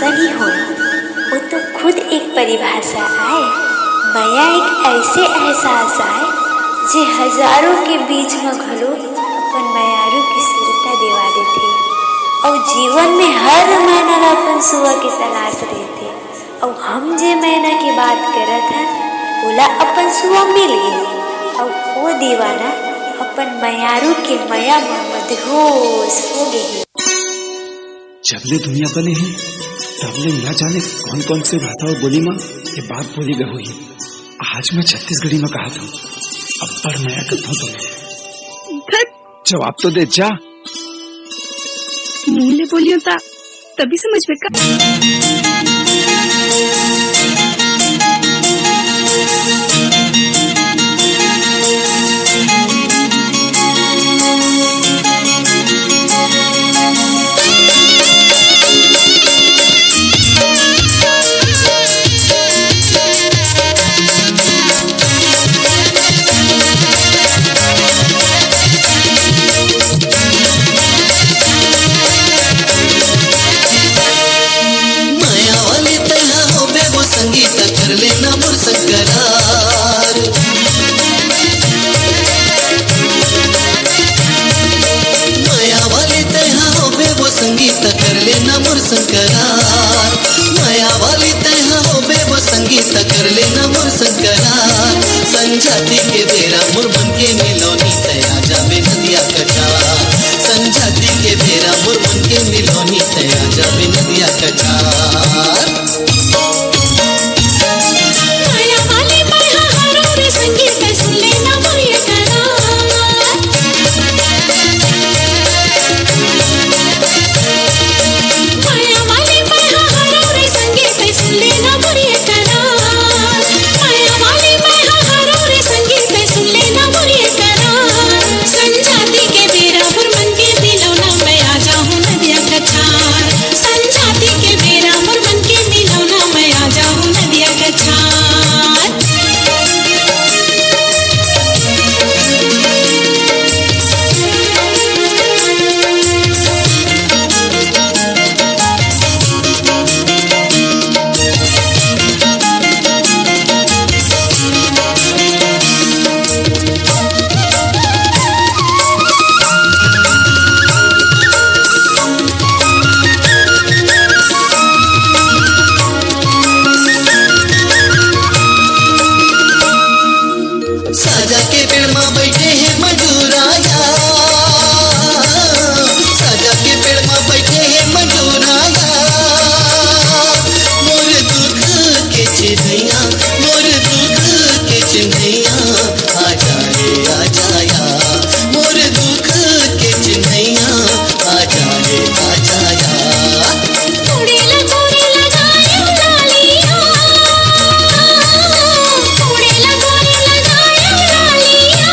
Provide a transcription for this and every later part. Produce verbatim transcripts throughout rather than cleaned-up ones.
नहीं होय, वो तो खुद एक परिभाषा आय। मया एक ऐसे एहसास आय, जे हजारों के बीच म घलो अपन मयारू के सुरता देवा देथे। अउ जीवन में हर मायना ला अपन सुआ के तलाश रहिथे। अउ हम जे मैना के बात करत हन, ओला अपन सुआ मिल गे, अउ वो दीवाना अपन मयारू के मया म मदहोश हो गे हे। जब ले दुनिया बने हे, तब ले न जाने कौन कौन से भाषा अउ बोली म ये बात बोली गए होही। आज मैं छत्तीसगढ़ी म कहा था, अब्बड़ मया करता हूँ तुम्हें। धत। जवाब तो दे जा। मुंह ले बोलियो ता तभी समझ में का। मया वाली तैहा होबे वो संगीत कर लेना मोर संकरार। मया वाली तैहा होबे वो संगीत कर लेना मोर संकरार। मया वाली तैहा होबे वो संगीत कर लेना मोर संकरार। संझाती के बेरा मोर मन के मिलोनी तैया जाबे नदिया कछार। संझाती के बेरा मोर मन के मिलोनी तैया जाबे नदिया कछार। मया वाली मया हरो रे संगीत सुन लेना मोर ये करार। मया वाली मया हरो रे संगीत सुन लेना मोर ये करार। मया वाली मया हरो रे संगीत सुन लेना मोर ये करार। संझाती के बेरा मोर मन के मिलोना मैं आ जाहूँ नदिया कछार। संझाती के बेरा मोर मन के मिलोना मैं आ जाहूँ नदिया कछार। साजा के पेड़ मा बैठे हे मजूराया, साजा के पेड़ मा बैठे हे मजूराया। मोर दुख के चिन्हैया, मोर दुख के चिन्हैया, आजा रे आजा या। मोर दुख के चिन्हैया, आजा रे आजा या। उड़ेला गोरे लगायो लालिया, उड़ेला गोरे लगायो लालिया।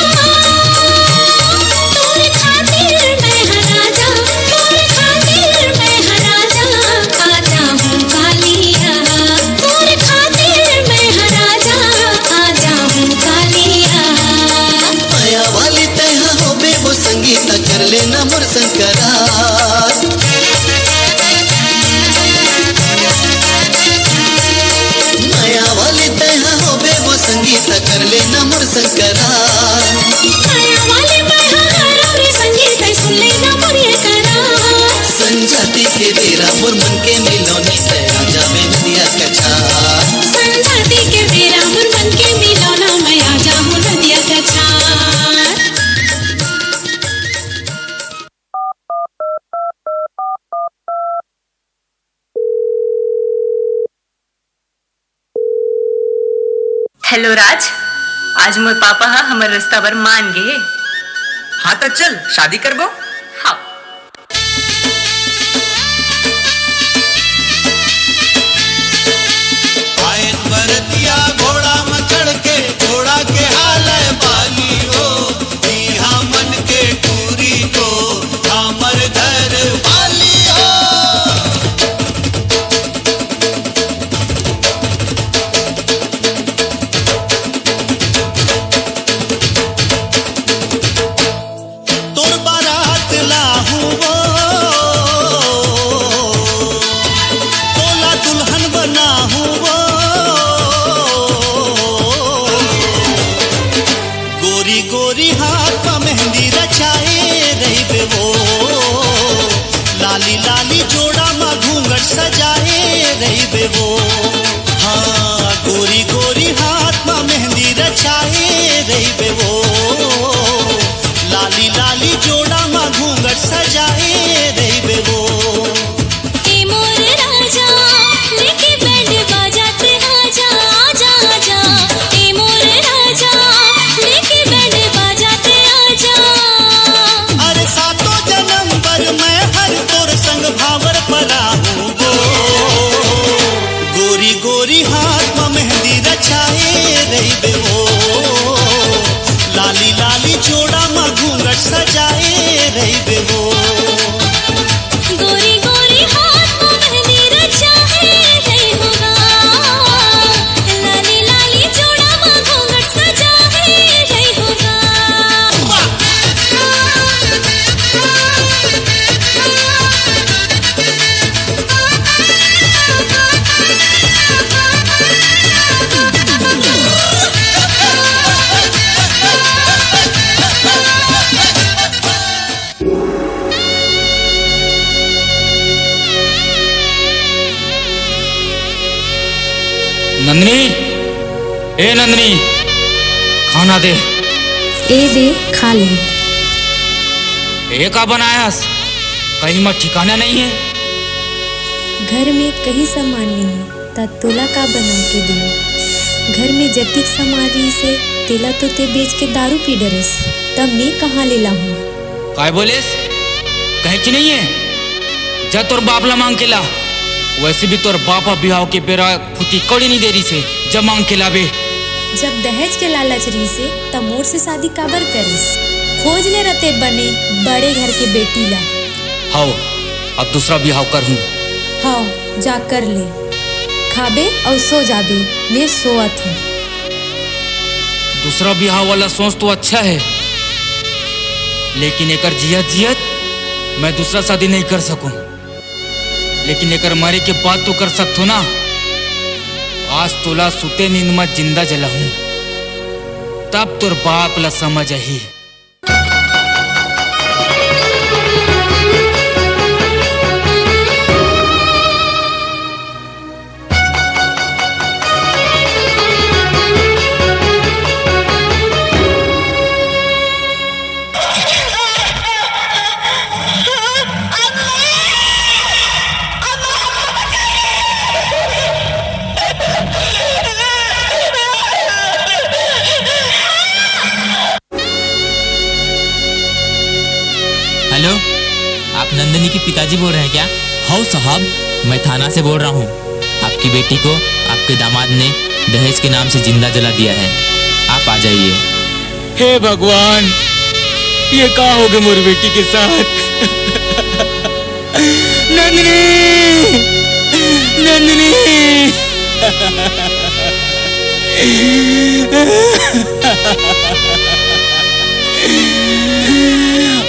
तोर खातिर मैं हर राजा, तोर खातिर मैं हर राजा, आजा हूँ कालिया। तोर खातिर मैं हर राजा, आजा हूँ कालिया। मया वाली तैहा होबे वो संगीत कर लेना मोर संकरार। मया वाली तैहा होबे वो संगीत कर लेना मोर संकरार। मया वाली मया हरो रे संगीत सुन लेना मोर ये करार। संझाती के बेरा मोर मन के मिलोनी तैया जाबे नदिया कछार। संझाती के बेरा मोर मन के मिलोना मैं आ जाहूँ नदिया कछार। हेलो राज, आज मोर पापा ह हमर रिश्ता बर मान गे हे। हाँ त चल शादी करबो। हाँ। आयन बरतिया घोड़ा म चढ़ के, घोड़ा के हाल है बाली हो, इहाँ मन के टूरी को, हमर घर वाली हो। तोर बारात हाथ म मेहंदी रचाए रहिबे वो, लाली लाली जोड़ा म घूंघट सजाए रहिबे वो। हाँ, गोरी गोरी हाथ म मेहंदी रचाए रहिबे वो, लाली लाली जोड़ा म घूंघट सजाए रहिबे वो। ए मोर राजा, लेके बैंड बाजा ते आजा, आजा, आजा। ए मोर राजा, लेके बैंड बाजा ते आजा। अरे सातों जन्म बर मैं हर तोर संग भांवर पराहूं वो। गोरी गोरी हाथ म मेहंदी रचाए रहिबे वो, लाली लाली जोड़ा म घूंघट सजाए रहिबे वो। गोरी गोरी हाथ म मेहंदी रचाए रहिहूं गा, लाली लाली जोड़ा म घूंघट सजाए रहिहूं गा। नंदनी, ए नंदनी, खाना दे। ए दे, खा ले। ए का बनायस? कहीं म ठिकाना नहीं है। घर में कहीं सामान नहीं है, त तोला का बना के दे? घर में जतिक सामान रहिस हे, तेला तो ते बेच के दारू पी डरेस, त मैं कहाँ ले लाहूं? काय बोलेस? कहीं च नहीं है। जा तोर बाप ला मांग के ला। वैसे भी तोर बाप ह बिहाव के बेरा फुटी कौड़ी नहीं दे रहिस हे, जा मांग के लाबे। जब दहेज के लालच रहिस हे, त मोर से शादी काबर करेस? खोज ले रते बने बड़े घर के बेटी ला। हव, अब दूसरा बिहाव करहूं। हव, जा कर ले। खाबे अउ सो जाबे, मैं सोवत हूं। दूसरा बिहाव वाला सोच तो अच्छा है, लेकिन एकर जियत जियत मैं दूसरा शादी नहीं कर सकूं। लेकिन एकर मरे के बाद तो कर सकथो ना। आज तोला सुते नींद म जिंदा जलाहूं, तब तोर बाप ला समझ आही। हेलो, आप नंदिनी के पिताजी बोल रहे हैं क्या? हव साहब, मैं थाना से बोल रहा हूँ। आपकी बेटी को आपके दामाद ने दहेज के नाम से जिंदा जला दिया है, आप आ जाइए। हे भगवान, ये का होगे मोर बेटी के साथ? नंदिनी, नंदिनी।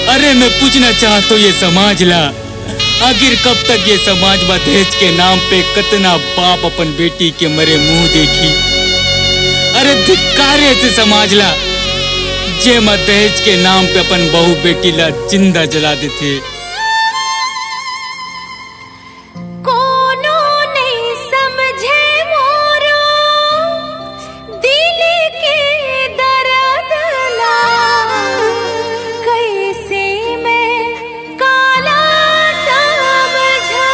अरे, मैं पूछना चाहत हूँ ये समाज ला, आखिर कब तक ये समाज म दहेज के नाम पे कतना बाप अपन बेटी के मरे मुंह देखी? अरे, धिक्कार हे ऐसे समाज ला, जेमा दहेज के नाम पे अपन बहू बेटी ला जिंदा जला देथे। कोनो नइ समझे मोरो दिल के दर्द ला, कइसे मैं काला समझा।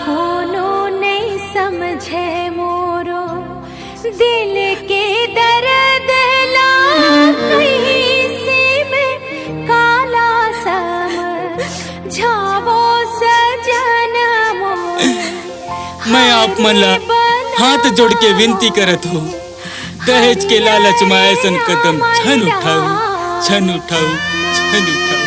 कोनो नइ समझे मोरो दिल के दर्द ला, कइसे मैं काला समझावो सजन मोर। मैं आप मन ला हाथ जोड़ के विनती करत हूँ, दहेज के लालच म ऐसन कदम झन उठाऊ, झन उठाऊ, झन उठाऊ।